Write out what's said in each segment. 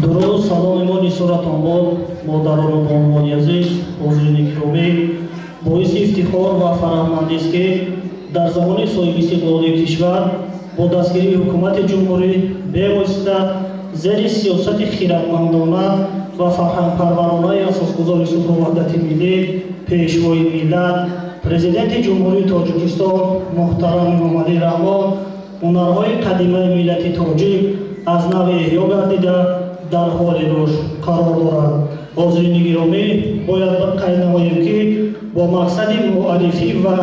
Дуруд, саломи мо нисоратон бод, модарону бонувони азиз, ҳозирини гиромӣ. Боиси ифтихор ва фараҳмандист, ки дар замони соҳибистиқлолии кишвар бо дастгирии ҳукумати ҷумҳурӣ бевосита зери сиёсати хиратмандона ва фарҳангпарваронаи асосгузори сулҳу ваҳдати миллӣ, пешвои миллат, президенти Ҷумҳурии Тоҷикистон муҳтарам Эмомалӣ Раҳмон ҳунарҳои қадимаи миллати тоҷик аз нав эҳё гардида дар ҳоли рушд қарор дорад. Ҳозирини гиромӣ, бояд қайд намоем, ки бо мақсади муаррифӣ ва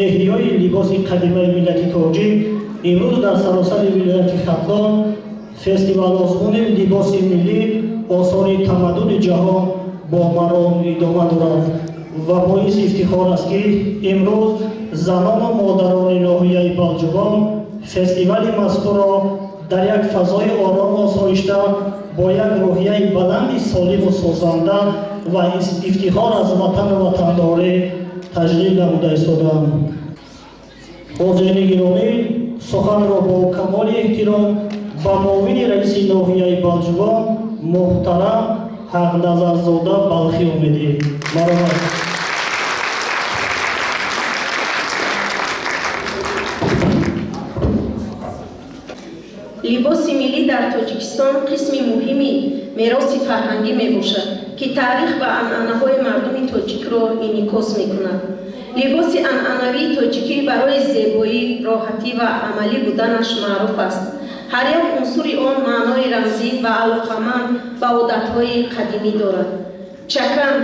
эҳёи либоси қадимаи миллати тоҷик имрӯз дар саросари вилояти Хатлон фестивал-озмуни либоси миллӣ осори тамаддуни ҷаҳон бо маром идома дорад ва боиси ифтихор аст, ки имрӯз занону модарони ноҳияи Балҷувон фестивали мазкурро дар як фазои орому осоишта бо як рӯҳияи баланди солиму созанда ва ифтихор аз ватану ватандорӣ таҷлил намуда истодаанд. Ҳозирини гиромӣ, суханро бо камоли эҳтиром ба муовини раиси ноҳияи Балҷувон муҳтарам Ҳақназарзода Балхӣ омедиҳем. Марҳамат. Либоси миллӣ дар Тоҷикистон қисми муҳими мероси фарҳангӣ мебошад, ки таърих ва анъанаҳои мардуми тоҷикро инъикос мекунад. Либоси анъанавии тоҷикӣ барои зебоӣ, роҳатӣ ва амалӣ буданаш маъруф аст. Ҳар як унсури он маънои рамзӣ ва алоқаманд ба одатҳои қадимӣ дорад. Чакан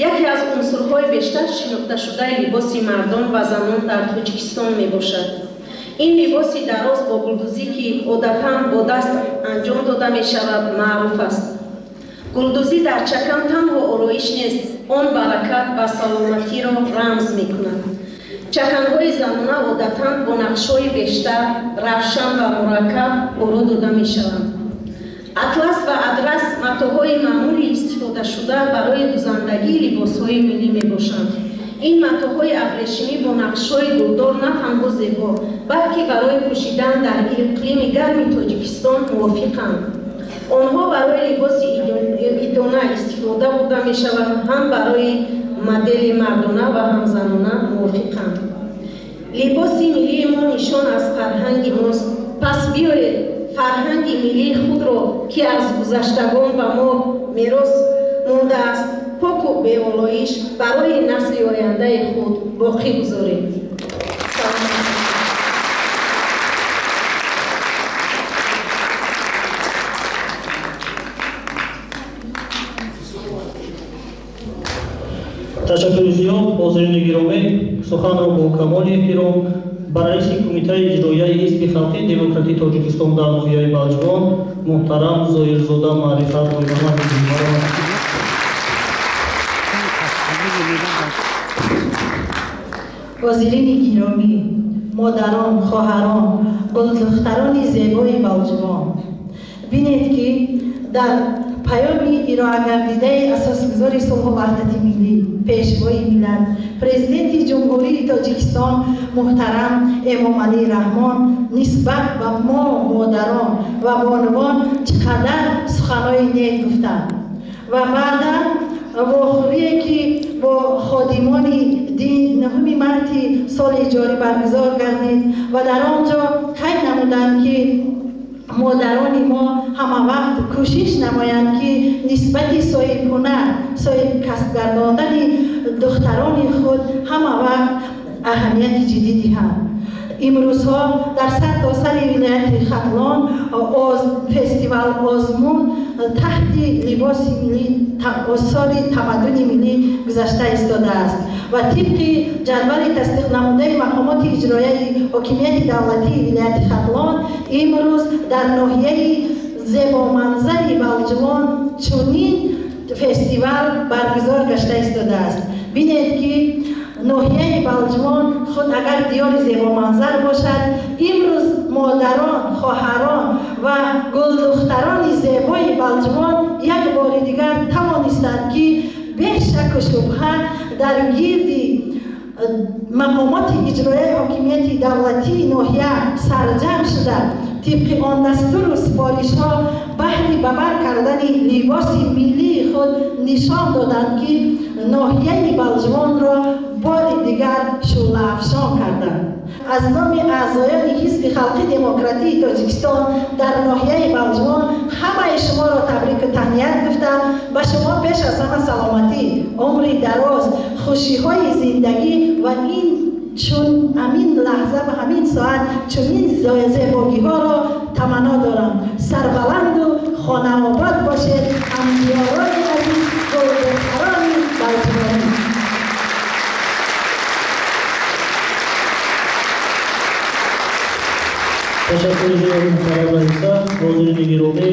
яке аз унсурҳои бештар шинохташудаи либоси мардон ва занон дар Тоҷикистон мебошад. Ин либоси дароз бо гулдӯзӣ, ки одатан бо даст анҷом дода мешавад, маъруф аст. Гулдӯзӣ дар чакан танҳо ороиш нест, он баракат ва саломатиро рамз мекунад. Чаканҳои занона одатан бо нақшҳои бештар, равшан ва мураккаб оро дода мешаванд. Атлас ва адрас матоъҳои маъмули истифодашуда барои дузандагии либосҳои миллӣ мебошанд. Ин матоъҳои абрешимӣ бо нақшҳои гулдор на танҳо зебо, балки барои пӯшидан дар иқлими гарми Тоҷикистон мувофиқанд. Онҳо барои либоси идона истифода бурда мешаванд, ҳам барои модели мардона ва ҳам занона мувофиқанд. Либоси миллии мо нишон аз фарҳанги мост. Пас биёед фарҳанги миллии худро, ки аз гузаштагон ба мо мерос мондааст, поку беолоиш барои насли ояндаи худ боқӣ гузорем. Ташаккури зиёд, ҳозирини гиромӣ. Суханро бо камоли эҳтиром ба раиси Кумитаи иҷроияи Ҳизби Халқии Демократии Тоҷикистон дар ноҳияи Балҷувон муҳтарам Зоирзода Маърифат Оймамад медиҳем. Ҳозирини гиромӣ, модарон, хоҳарон, гулдухтарони зебои Балҷувон, бинед, ки дар паёми ироагардидаи асосгузори сулҳу ваҳдати миллӣ, пешвои миллат, президенти Ҷумҳурии Тоҷикистон муҳтарам Эмомалӣ Раҳмон нисбат ба мо модарон ва бонувон чӣ қадар суханҳои нек гуфтанд ва баъдан вохӯрие, ки бо ходимони дин 9 марти соли ҷорӣ баргузор гардид ва дар он ҷо қайд намуданд, ки модарони мо ҳама вақт кӯшиш намоянд, ки нисбати соҳибҳунар, соҳибкасбгардондани духтарони худ ҳама вақт аҳамияти ҷиддӣ диҳанд. Имрӯзҳо дар сартосари вилояти Хатлон фестивал озмун таҳти либоси миллӣ осори тамаддуни миллӣ гузашта истодааст ва тибқи ҷадвали тасдиқнамудаи мақомоти иҷроияи ҳокимияти давлатии вилояти Хатлон имрӯз дар ноҳияи зебоманзари Балҷувон чунин фестивал баргузор гашта истодааст. Бинед, ки ноҳияи Балҷувон худ агар диёри зебоманзар бошад, имрӯз модарон, хоҳарон ва гулдухтарони зебои Балҷувон як бори дигар тавонистанд, ки бешаку шубҳа дар гирди мақомоти иҷроияи ҳокимияти давлатии ноҳия сарҷамъ шуда Тибқи он дастуру супоришҳо баҳри ба бар кардани либоси миллии худ нишон доданд, ки ноҳияи Балҷувонро бори дигар шӯълаафшон карданд. Аз номи аъзоёни Ҳизби Халқи Демократии Тоҷикистон дар ноҳияи Балҷувон ҳамаи шуморо табрику таҳният гуфта, ба шумо пеш аз ҳама саломатӣ, умри дароз, хушиҳои зиндагӣ ва ин чун ҳамин лаҳза ва ҳамин соат чунин зебогиҳоро таманно дорам. Сарбаланду хонаобод бошед, ҳамдиёрони азиз, гулдухтарони балҷувонӣ. Ташаккури зиёд, муҳтарам раиса. Ҳозирини гиромӣ,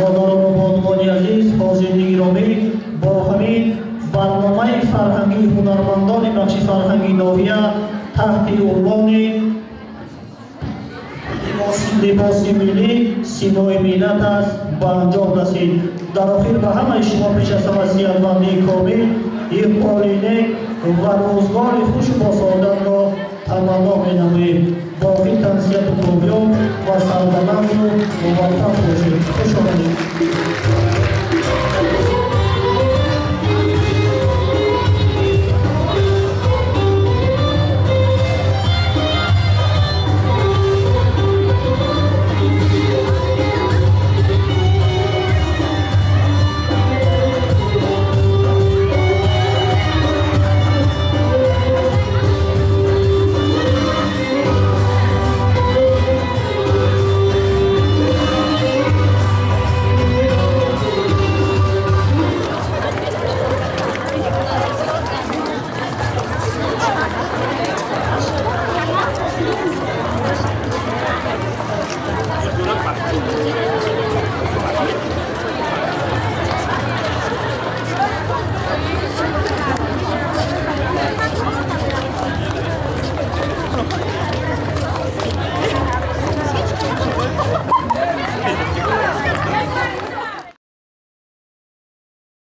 Модарону бонувони азиз, ҳозирини гиромӣ, бо ҳамин барномаи фарҳангии ҳунармандони бахши фарҳанги ноҳия таҳти унвони «Либоси миллӣ симои миллат аст» ба анҷом расид. Дар охир ба ҳамаи шумо пеш аз ҳама сиҳатмандии комил, иқболи нек ва рӯзгори хушу босаодатро таманно менамоем. Боқӣ тансиҳату комёб ва сарбаланду муваффақ бошед. Хуш омадед.